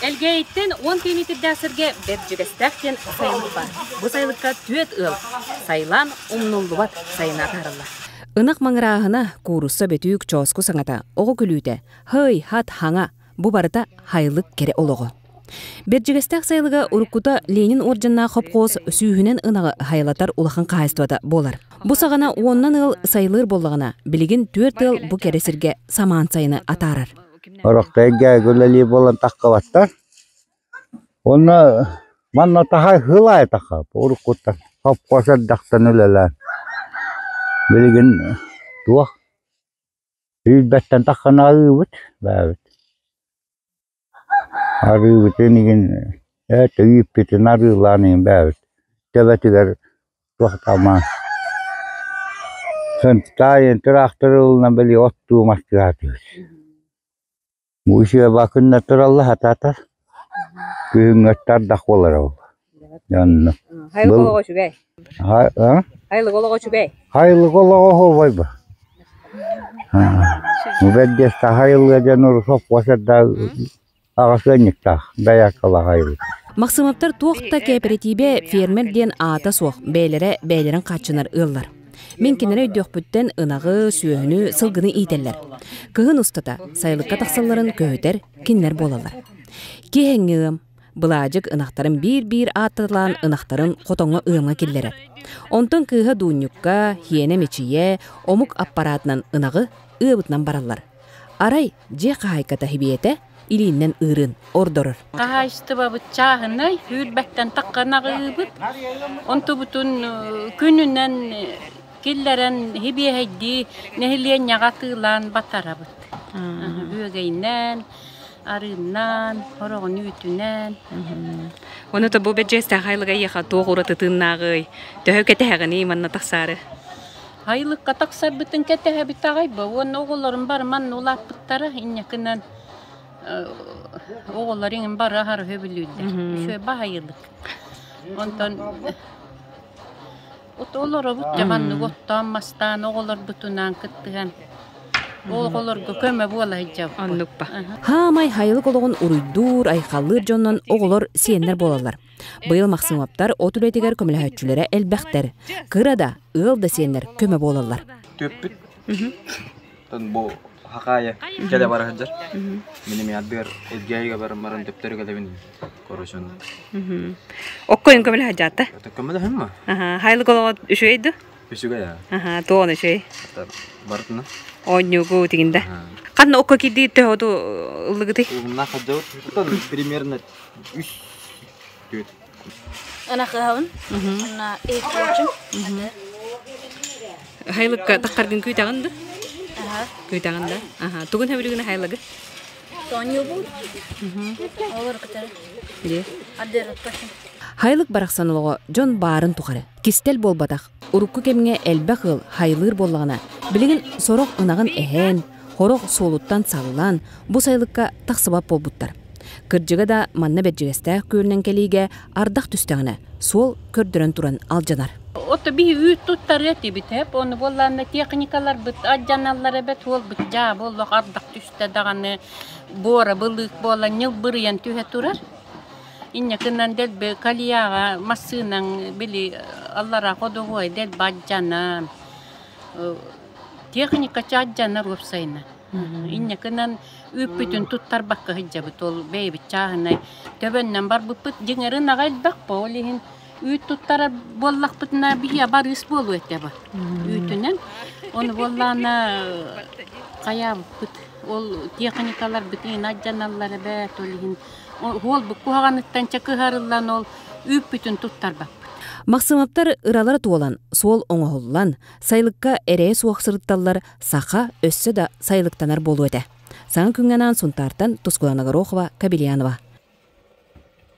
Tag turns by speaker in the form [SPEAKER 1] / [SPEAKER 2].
[SPEAKER 1] Элгээйиттэн 10 километрдаах сиргэ Бэрдьигэстээх диэн сайылык баар. Бу сайылыкка түөрт ыал сайылаан умнуллубат сайына атаарыллар. Ынах маҥырааһына, куурусса бөтүүк чооску саҥата, оҕо күлүүтэ, һый, хат, хаҥа бу барыта хайылык кэрэ олоҕо. Бэрдьигэстээх сайылыга уруккута Ленин уордьаннаах хопхуос сүүһүнэн ынаҕы хайалатар улахан хаһаайыстыбата буолар. Бу саҕана уоннан ыал сайылыыр буоллаҕына, билигин түөрт ыал бу кэрэ сиргэ самаан сайыны атаарар.
[SPEAKER 2] Орохтойга үлэлии буолан таххыбаттар. Уонна манна таһай хылаай тахап уруккуттан хопхуос эрдэхтэн үлэлээн. Билигин туох сүүрбэттэн таххана аһыыбыт бээбит. Арыыбытын игин ээ үүппүтүн арыылаан иһин бээбит. Төбөтүгэр туох даҕаны сынтаайын тыраахтар ылынан били оттуу мастыаатыбыт. Үчүгэйбэ күннэр тураллар хатаатар. Күһүҥҥү ардах буолара ол. Онно.
[SPEAKER 1] Хайылык олоҕо үчүгэй. Хайылык олоҕо үчүгэй.
[SPEAKER 2] Хайылык олоҕо оһуобайба. Бэрдиэстэ хайылыга диэн урут эрдэ аҕас ыанньыктаах дайааккалаах айылык.
[SPEAKER 1] Махсымовтар туох да кээпэрэтиибэ фермер диэн аата суох, бэйэлэрэ бэйэлэрин хааччынар ыаллар. Мин кинилэри өйдүөхпүттэн ынаҕы, сүөһүнү, сылгыны иитэллэр. Кыһын устата сайылыкка тахсалларын көһүтэр кинилэр буолаллар. Киэһэҥҥи ыам, Былаадьык ынахтарын биир-биир ааттаталаан ынахтарын хотоҥҥо ыамҥа киллэрэр. Онтон кыыһа Дуунньукка, хиэнэ Мичийэ омук аппараатынан ынаҕы ыабытынан бараллар. Арай дьиэ хаһаайката Һибиэтэ илииннэн ыырын ордорор.
[SPEAKER 3] Хаһаайыстыбабыт чааһынай, сүүрбэттэн тахха ынаҕы ыыбыт. Онтубутун күнүнэн киллэрэн һибиэһэйдии нэһилиэнньэҕэ атыылаан батарабыт. Үөгэйинэн, арыыннан, хороҕун үүтүнэн.
[SPEAKER 1] Ону то бу бэдьиэстээх айылыга эйиэхэ туох ураты тыыннааҕый? Төһө кэтэһэҕиний манна тахсаары?
[SPEAKER 3] Айылыкка тахсарбытын кэтэһэбит аҕай бу уонна оҕолорум бары манна улааппыттара инньэкинэн оҕолор иҥин бары аһары сөбүлүүллэр. Үчүгэй баһайылык. Онтон олоробут дьэ маннык оттоон мастаан оҕолорбутунаан кыттыһан оҕолорго көмө буола сылдьабыт.
[SPEAKER 1] Оннук ба. Хаамай хайылык олоҕун уруйдуур, айхаллыыр дьоннон оҕолор сиэннэр буолаллар. Быйыл Махсымовтар от үлэтигэр көмөлөһөөччүлэрэ элбэхтэр. Кыра да, ыал да сиэннэр көмө буолаллар.
[SPEAKER 4] Түөппүт. Бу хакаайа кэлэ бара сылдьар. Мин эмиэ ардыгар Элгээйигэ баран баран төптөрү кэлэбин короче.
[SPEAKER 1] Окко көмөлөһө дьаата.
[SPEAKER 4] Көмөлөһүм ма?
[SPEAKER 1] Хайлык олоҕо үчүгэй ду?
[SPEAKER 4] Үчүгэй аа.
[SPEAKER 1] Аха, туон үчүгэй.
[SPEAKER 4] Барытына.
[SPEAKER 1] Оонньуугу тигинде. Ханна окко кирдии төһөту ыллыгытый?
[SPEAKER 4] Уһунна хадьабыт. Примерно үс түөт.
[SPEAKER 5] Ынахыһабын. Уонна иһиттибичим.
[SPEAKER 1] Хайлыкка таххаргын күүтэҕин да? Күүтэҕин да? Аха. Тугун хэбилигин хайлыгы?
[SPEAKER 5] Тоонньуубун. Олор кытары. Ардыырыппашым.
[SPEAKER 1] Хайлык барахсан олоҕо дьон баарын тухары. Кистэл буолбатах. Урукку кэмҥэ элбэх ыал хайлыыр буоллаҕына, билигин сорох ынаҕын эһэн, Хорох суолуттан саллан, бу сайылыкка тахсыбат буолбуттар. Кырдьыга да, манна Бэрдьигэстээх күөлүнэн кэлиигэ ардах түстэҕинэ, суол көрдөрөн туран алдьанар.
[SPEAKER 3] Ото биһи үүт туттарыа этибит эп, ону буоллаанна техникаларбыт алдьаналлар эбэт, уолбут дьаа буоллах ардах түстэ даҕаны буора былыык буолан ньылбырыйан түһэ турар. Инньэ гынан дэлби кальяҕа массыынаҥ били аллараа ходовой дэлби алдьанан Техника чаадьанар уопсайынан. Инньэ гынан үүппүтүн туттарбакка сылдьабыт. Ол бэйэбит чааһынай төбөннөн барбыппыт. Дьиҥэр ынаҕа элбэх бо. Ол иһин үүт туттарар буоллахпытына биһиэхэ барыыс буолуо этэ бу. Үүтүнэн. Ону буоллаҕына хайаабыппыт. Ол техникаларбыт иһин алдьаналлар эбээт. Ол иһин уолбут куһаҕаныттан чэ кыһарыллан ол үүппүтүн туттарбаппыт.
[SPEAKER 1] Махсымовтар ыралара туолан, суол оҥоһуллан, Сайылыкка эрэйэ суох сырытталлар, саха өссө да сайылыктанар буолуо этэ. Саҥа күҥҥэ анаан Сунтаартан Тускулана Горохова, Кабельянова.